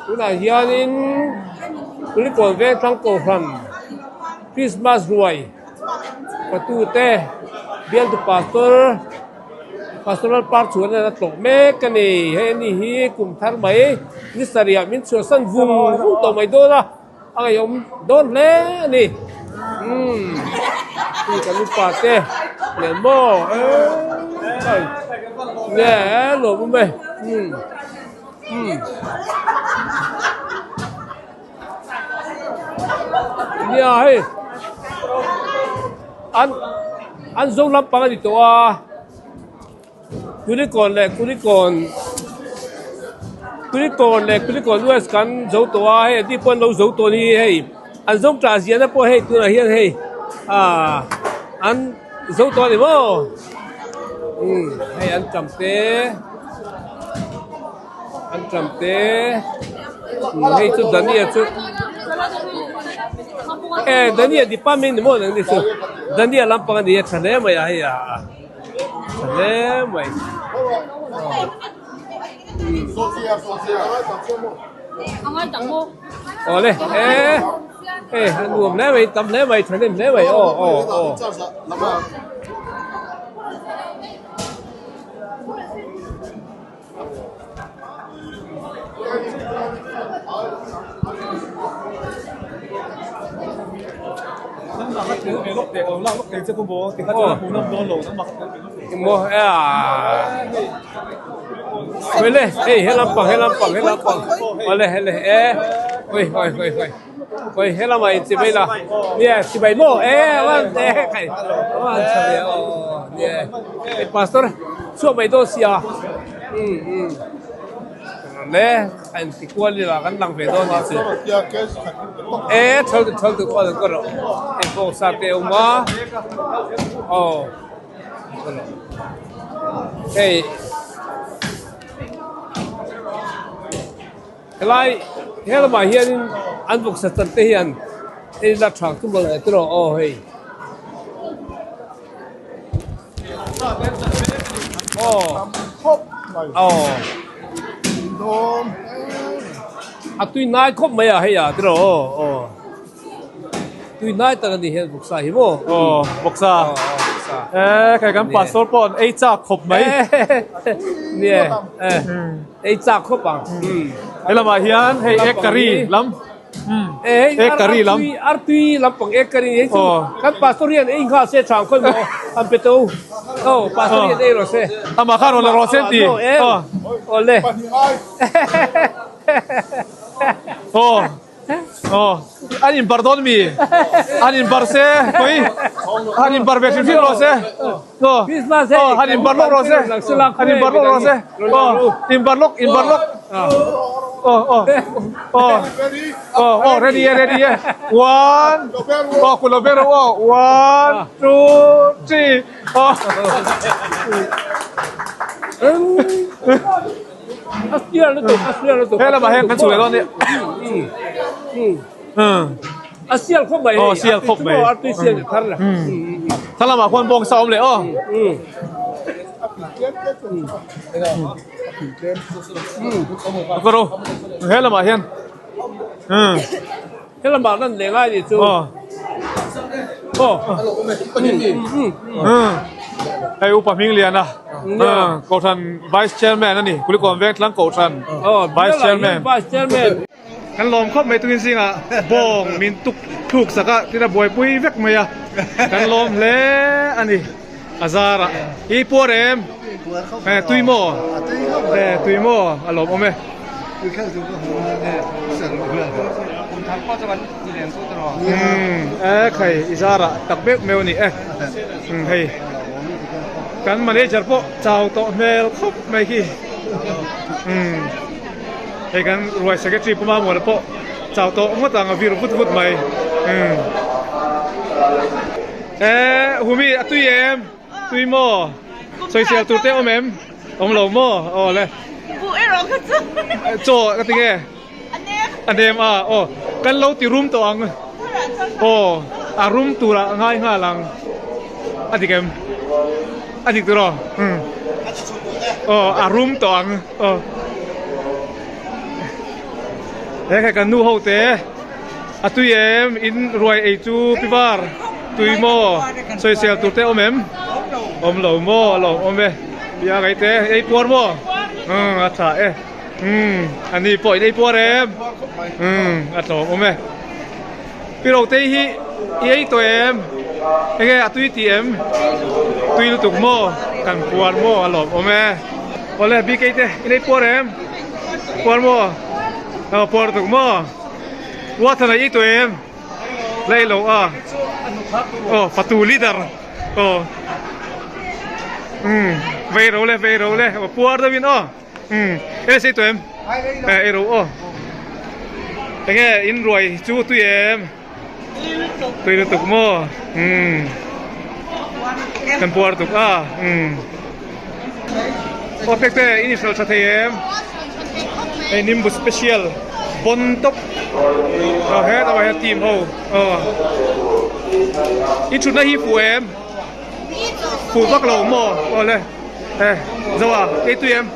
Tunah hianin Kulikawn Vengthlang Kohhran Christmas ruai patute bialtu pastor Pastor Lalparchhuan a tlawh mek a ni. Hei ani hi kum thar mai ni sarih ah min chhuahsan vung vung tawh mai dawn a. A ngaihawm dawn hle a ni. Umm hei kan upa te leh maw eii nge lawm awm e umm umm nia hei an an zo lampang a ni tawh a. Kulikawn leh Kulikawn Kulikawn leh Kulikawn West kan zo tawh a hei anni pawh an lo zo tawh a ni hei an zo tah ziahna pawh hei tunah hian hei ah an zo tawh a ni maw umm hei an tam te an tam te hei chu Dania chu e Dania department ni maw nang ni chu Dania lampang a ni a tha hle mai a hei a. Tha hle mai. Awle e e a nuam hle mai tam hle mai thahnem hle mai aw aw aw. Awle hei he lampang he lampang he lampang awle hele e hawi hawi hawi hawi hawi he lamah in chibai la nia chibai maw e a e khai a chhe ve aw nia hei pastor chhuak mai dawn sia umm umm le a inti kual ila kan lang ve dawn nih chu e thal thal tu kual an kawr hei pawh sa te a awm a aw hei helai he lamah hianin an vawksa chan te hian hei la tha chu mawlh leh tiraw aw hei. A tui nai khawp mai a hei a tiraw aw aw tui nai tak a ni hian vawksa hi maw aw vawksa e khai kan pastor pawh an ei chak khawp mai nia ei chak khawp ang he lamah hian hei egg curry lam Egg curry lam artui lampang egg curry hei chu kan pastor hian ei nghal se chang khawi maw an pe to aw pastor hian ei rawh se amah khan rawn la rawh se an ti awle aw aw an in bar dawn mi an in bar se khawi an in bar ve hrim hrim rawh se aw aw han in bar lawk rawh se han in bar lawk rawh se aw in bar lawk in bar lawk aw aw aw aw aw ready e ready e one aw kut lo ber rawh aw one two three aw he lamah hian kan chhuk leh dawn nia A sial khawp mai hei. Aw sial khawp mai. Artui sial ni thar la. Thar lamah khuan bawng sa awm leh aw. Ka ro he lamah hian. He lamah nan leh ngai ni chu. Aw. Aw. Hei upa hming lian a. Kohhran Vice Chairman a ni. Kulikawn Vengtlang Kohhran Vice Chairman. Vice Chairman. Kan lawm khawp mai tukin zingah bawng min tuk thluk sak a tin a buaipui vek mai a kan lawm hle a ni a zarah i puar em e tui maw e tui maw a lawm awm e e khai i zarah tak beuh meuh a ni e hei kan manager pawh chau tawh hmel khawp mai khi Hei kan ruai secretary Pu Mamawla pawh chau tawh ngawt ang a vir vut vut mai. Umm. E Humi a tui em? Tui maw? Sawisel tur te awm em? Awm lo maw? Aw le. Buh erawh kha chu. Chaw ka ti nge? A nem. A nem a aw. Kan lo ti rum tawh ang. Aw a rum turah ngai nghal ang. A dik em? A dik tur aw. Umm. Aw a rum tawh ang. Aw. He khai kan nu ho te a tui em in ruai ei chu pi var tui maw sawisel tur te awm em awm lo maw a lawm awm e pi a ngai te ei puar maw umm a tha e umm a ni pawh in ei puar em umm a tlawm awm e pi rotei hi i ei tawh em enge a tui tih em tui lutuk maw kan puar maw a lawm awm e awle bk te in ei puar em. Puar maw? Aw puar tuk maw? Wathan a i tu em? Lei lo a. Aw fatu leader. Aw. Um vei ro le vei ro le aw puar deuh in aw. Um e sei tu em? E ei ro aw. Enge in ruai chu tui em? Tui lutuk maw? Um. Kan puar tuk a. Um. Aw pek te in i hral tha thei em? Hei nimbu special bon top. Aw he tawh hian team ho. Aw. I thutna hi fuh em? Fuh vak lo maw? Aw le. E zo a ei tui em?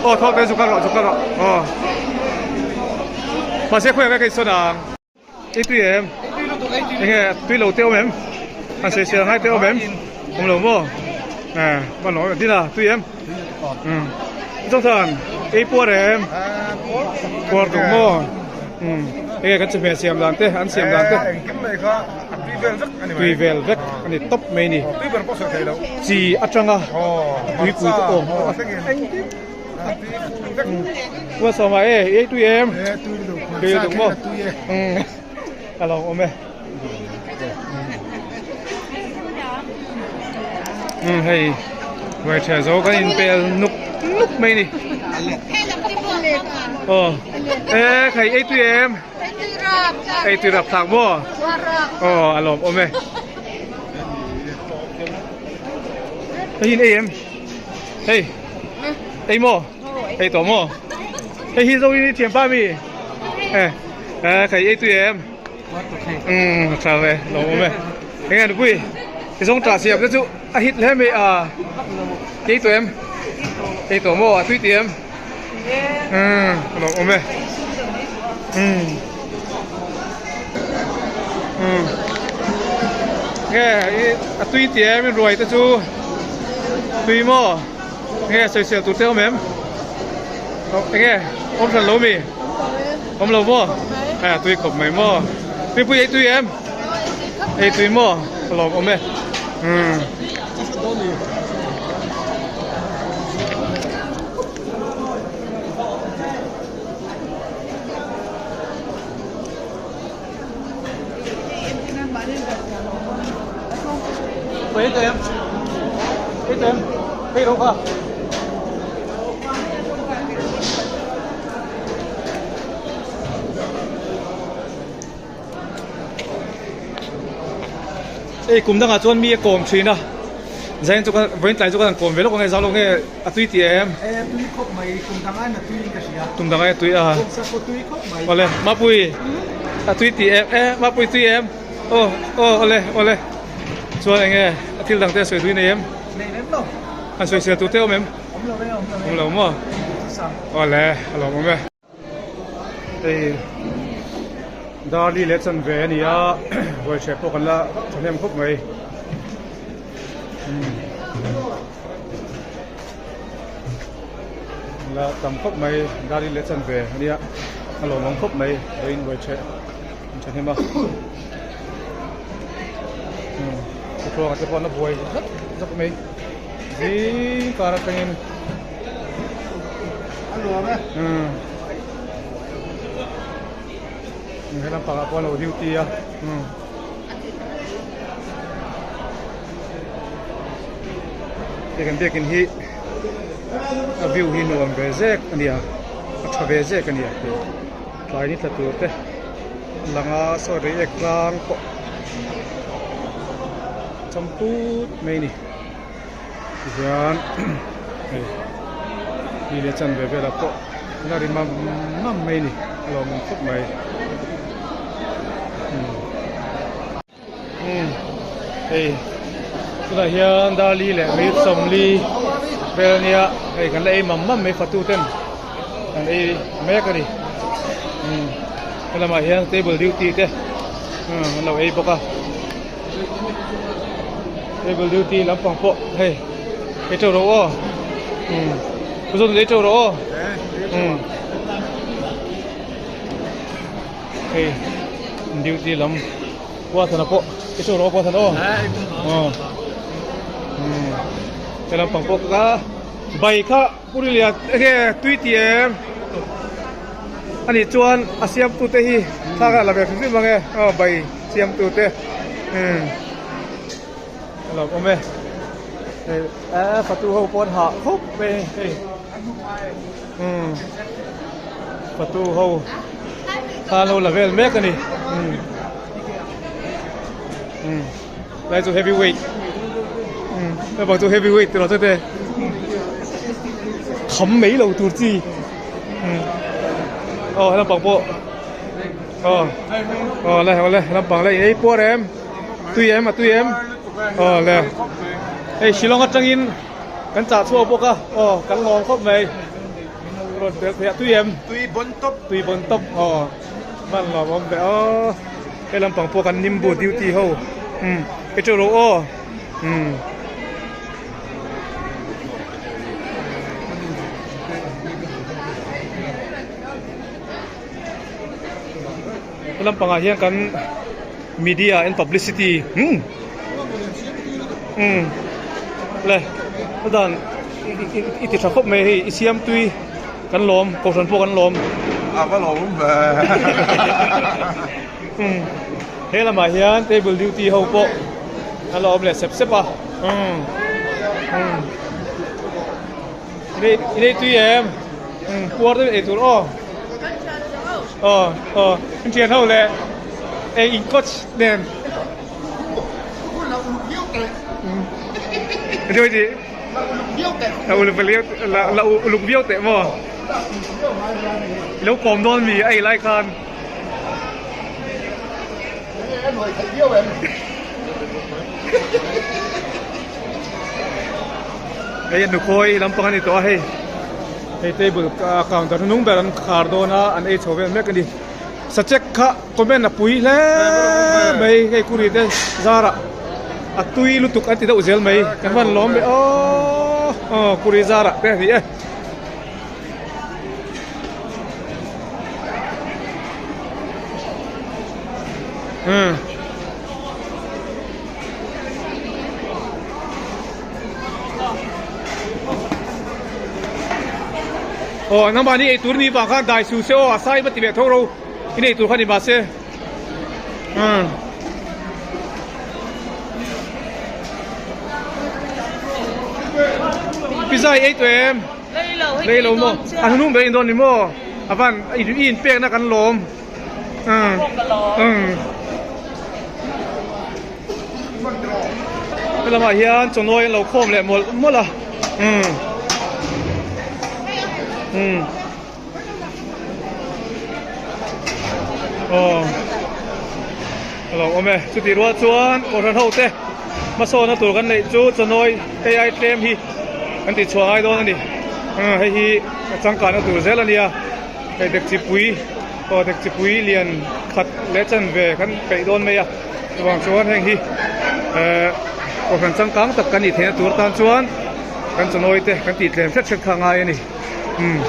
Aw thawk te zu kal rawh zu kal rawh. Aw. Mahse khawiah nge ka insawn ang? Ei tui em? Enge tui lo te awm em? An sawi sel ngai te awm em? Awm lo maw? E ban lo din a tui em? Um Zothan ei puar em? Puar tuk maw? Um enge kan chawhmeh siam dan te an siam dan te? Engkim mai kha a tui vel vek a ni mai. Tui vel vek a ni tawp mai ni. Tui ber pawh sawi thei lo. Chi atanga tuipui te awm. Engkim. Ua sawma e, ei tui em? Tui lutuk maw? Ka lo awm e. Hei, ruai ṭheh zo kan inpel nuk nuk mai ni. Aw, e khai ei tui em? Ei tui rap thlak maw? Aw, a lawm awm e. Hei in ei em? Hei. Ei maw? Ei tawh maw? Hei hi zo in i thiam pa mi? Eh, eh khai ei tui em? Um, tha ve, lo awm e. Enge nupui? I zawng tah siam te chu a hit hle mai a. Ei tawh em? Ei tawh maw? A tui tih em? Um, lo awm e. Um. Um. Nge a tui tih em i ruai te chu? Tui maw? Enge sawisel tur te awm em? Enge awm hran lo mi? Awm lo maw? Hei a tui khawp mai maw? Mipui ei tui em? Ei tui maw? Ka lawm awm e. Umm. Ei tui em? Ei tui em? Ei ro kha. Ei kum dangah chuan mi a kawm thin a zain chu ka vawiin tlai chu ka han kawm ve lawk ang e zau lo nge a tui tih em? E tui khawp mai kum dang aiin a tui in ka hria. Kum dang aiin a tui a. Kum sakhaw tui khawp mai. Awle Mapui a tui tih em? E Mapui tui em? Aw aw awle awle chuan eng nge a thil dang te a sawi tui nei em? Nei lem lo. An sawi sel tur te awm em? Awm lo e awm lo e. Awm lo maw? Awle a lawm awm e. Hei Darli leh chanve a ni a ruaichheh pawh kan la thahnem khawp mai la tam khawp mai Darli leh chanve a nia a lawmawm khawp mai vawiin ruaichheh an thahnem a thuthlawng te pawh an la buai zak zak mai zing kar atangin. A nuam e. Umm. He lampang ah pawh an lo duty a. Umm. Hei kan biakin hi a view hi nuam ve zek a nia a tha ve zek a nia hei tlai ni tla tur te langa saw reiek tlang pawh champut mai a ni. Tihian hei mi leh chan ve velah pawh la ri mam mam mai a ni a lawmawm khawp mai umm hei tunah hian Darli leh May Sawmli vel a nia hei kan la ei mam mam mai fatu ten. An ei mek a ni. Umm helamah hian table duty te umm an lo ei bawk a. Table duty lampang pawh hei ei teuh rawh aw. Umm pu zawng ei teuh rawh aw. Umm hei duty lam Puathana pawh ei teuh rawh aw Puathana aw. Aw umm he lampang pawh ka bai kha. Pu Rilian enge tui ti em? Anih chuan a siamtute hi thla kha la ve hrim hrim ang e, aw bai siamtute umm a lo awm e. Hei eh fatu ho pawh an hah khawp mai hei umm fatu ho thla an lo la vel mek a ni umm umm. Lai chu heavy weight umm naupang chu heavy weight tiraw chute kham mai lo tur chi umm aw he lampang pawh aw aw le aw le lampang le ei puar em tui em a tui em aw le hei Shillong atangin kan chah chhuak bawk a aw kan lawm khawp mai rawn tel theih a tui em tui bon tawp tui bon tawp aw hman lawm awm ve aw. He lampang pawh kan nimbu duty ho umm i teuh lo aw umm. He lampangah hian kan media and publicity umm umm le chutan i ti tha khawp mai hei i siam tui. Kan lawm, kohhran pawh kan lawm. A va lawm ve. Umm he lamah hian table duty ho pawh an lo awm leh sep sep a. Umm umm inei inei tui em? Umm puar deuh ei tur aw. Aw aw in thian ho leh ei in coach nen. Umm La uluk viau teh. La la uluk viau teh maw? I lo kawm dawn mi a ei lai khan. Hei a nukhawi lampang a ni tawh a hei. Hei table counter hnung ber an khar dawn a an ei chho vel mek a ni. Sachek kha comment a pui hle mai hei kuri te zarah a tui lutuk an ti deuh zel mai kan van lawm ve aww aw kuri zarah te a ni e. Umm. Aw nangmahni ei tur ni vang khan dai su se aw a sai va ti leh tho ro in ei tur kha ni mahse umm pizza i ei tawh em lei lo maw a hnung ber in dawn ni maw a van i in pek na kan lawm umm umm. Helamah hian chawnawi an lo khawm leh mawlh mawlh a umm umm aw a lo awm e chutih rual chuan kohhran ho te hmasawnna tur kan neih chu chawnawi hei ai tlem hi kan tih chhuah ngai dawn a ni hei hi a changkanna tur zel a nia hei dekchipui aw dekchipui lian khat leh chanve kan peih dawn mai a. Chuvang chuan heng hi ehh kohhran changkang tak kan nih theihna tur atan chuan kan chawnawi te kan tih tlem hret hret kha a ngai a ni umm.